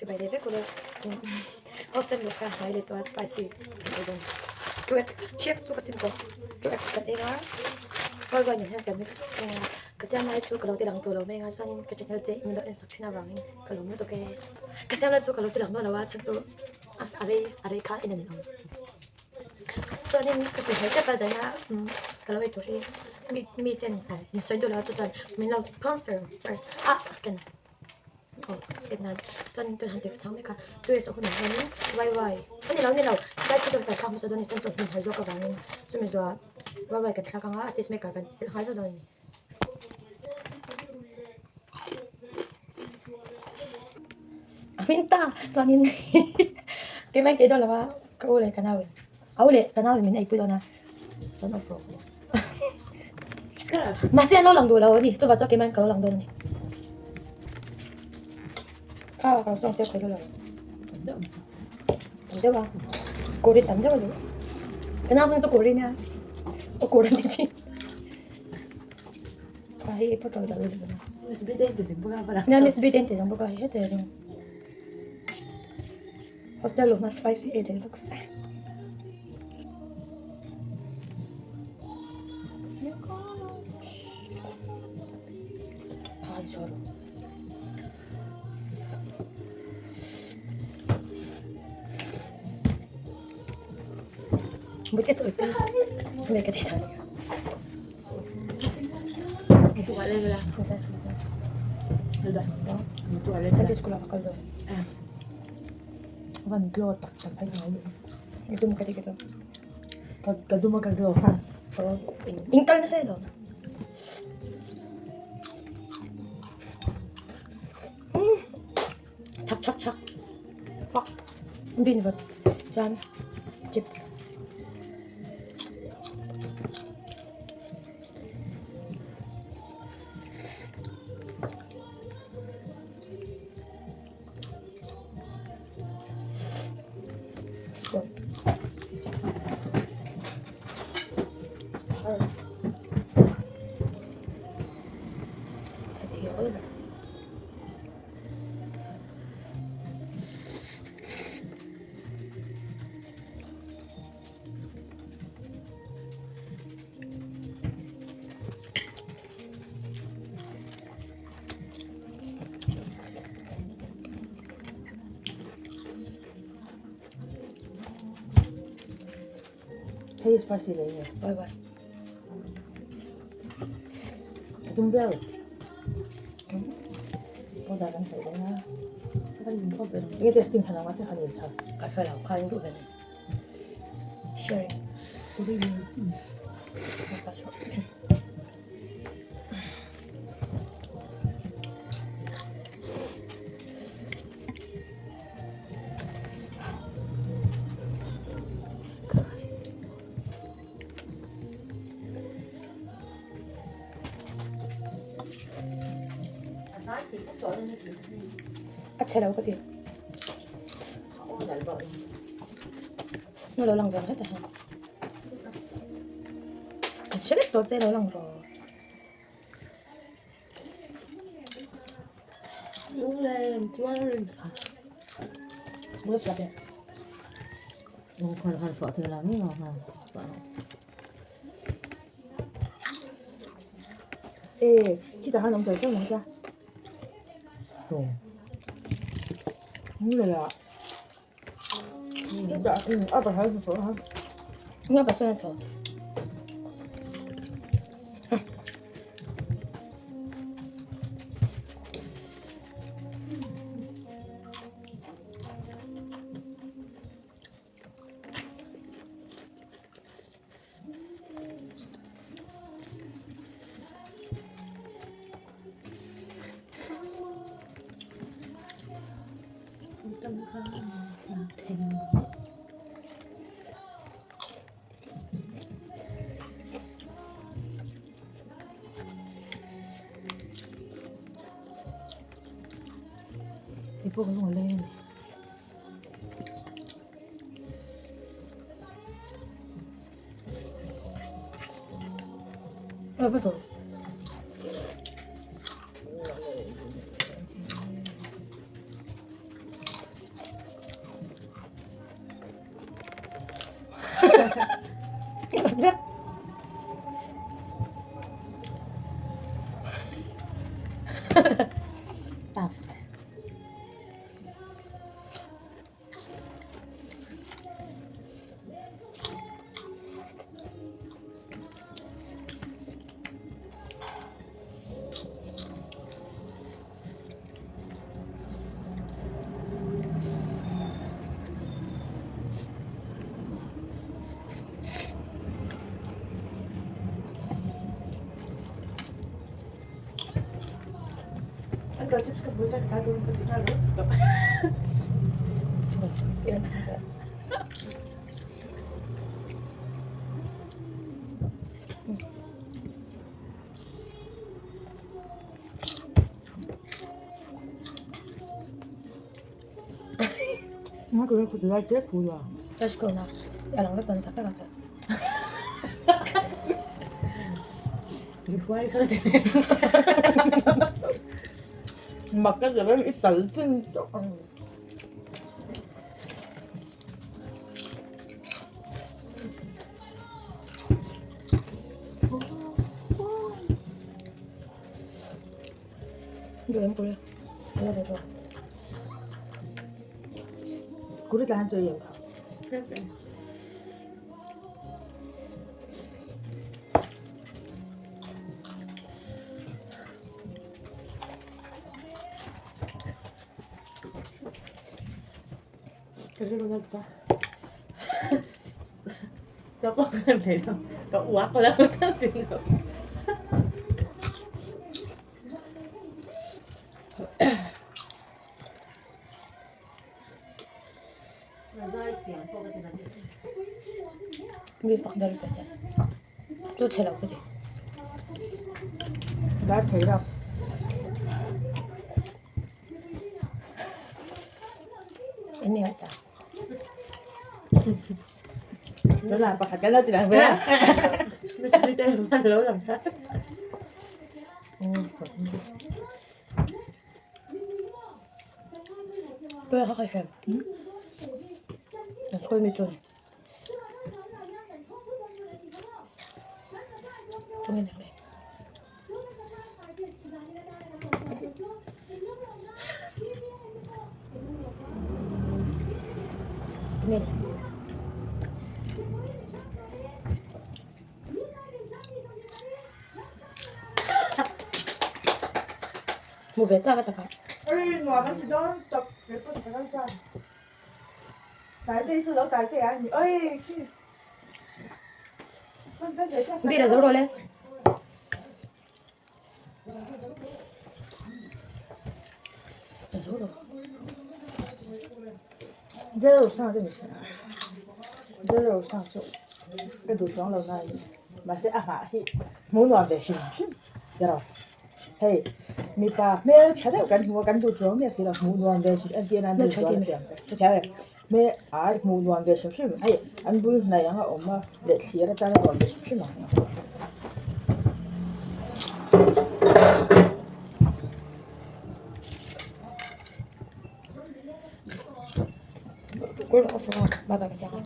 Chibai leh vek ula hostel luh kha hnai leh tawh a spicy 2x 3x chu ka sim tawh 2x kan eng a world wide nen hian kan mix thung a ka siam lai chu ka lo ti lang tawh lo mai anga chuanin ka channel te min lo en sak thin avangin ka lawm lutuk e ka siam lai chu ka lo ti lang nual lo a chhan chu a rei a rei kha en a ninawm chuanin ka sawi hlei tep a zaina ka lo ei tur hi mi mi ten min sawi duh lo a chu chuan min lo sponsor first ah scan. Aw step nan chuan tun han tirh chang mek a two years a hunah hianin y y a ni lo ni lo spicy chuan kan thlak hmasa dawn a ni chuan chawhnu har zawk avangin chumi zuah y y kan thlak ang a taste maker kan telh nghal vek dawn a ni. A hming ta chuanin keimah in kei dawn lo a ka u leh ka nau in a u leh ka nau in min eipui dawn a chuan off rawh mahse an lo lang duh lo a ni chuvah chuan keimah in ka lo lang dawn a ni kha ka lo sawng chiah khawi lo tam deuh a kawr hi tam deuh a ni ka nau hming chu kawr hi nia aw kawr a ni thin kha hei photo lo Miss Britain ti zing bawk a nia Miss Britain ti zing bawk a heti ring Hostel luhna spicy ei leh zawk se. Buti ito ito. Sumay ka dito. Sunday school ah ka kal dawn. Van glow tak tak phei ngai I dum ka ti ka chu. Ka ka dum a ka glow kha. In kal nasa ilo. Chak chak chak. Fuck. Bin vat. Chuan chips. Hei spicy leh nge? Bye bye. A tum viau. Powder kan hnawih dawn a. Enge testing khan ang a che khan in chhar. Ka hre lo kha in duh ve nei. Sharing. A chhe lo ka ti. Nó lo lang ve ang heta hian. Kan hre vek tawh che lo lang rawh. Nga pasal na to. Ờ, vất rồi. Mi fak deuh ka tia chu chhe lo ka ti. Dar thei lo. Eng nge sa? Tunah pakhat kan lo ti lang ve a. Pawh kha ka hre. Kan school mi chu a ni. Tunge ni le? Tunge ni? Hmu ve chak a taka. Beer a zo rawh le. A zo rawh. Hei mipa hmel tha deuh kan hmu a kan duh chuang miah si lo hmuh nuam ve hrim entir nan duh chuan a tiang te hrethiam em hmel ai hmuh nuam ve hrim hrim hei an bul hnaih ang a awm a leh thlir atana nuam ve hrim hrim ang. Kawr off a bye bye ka tiang a.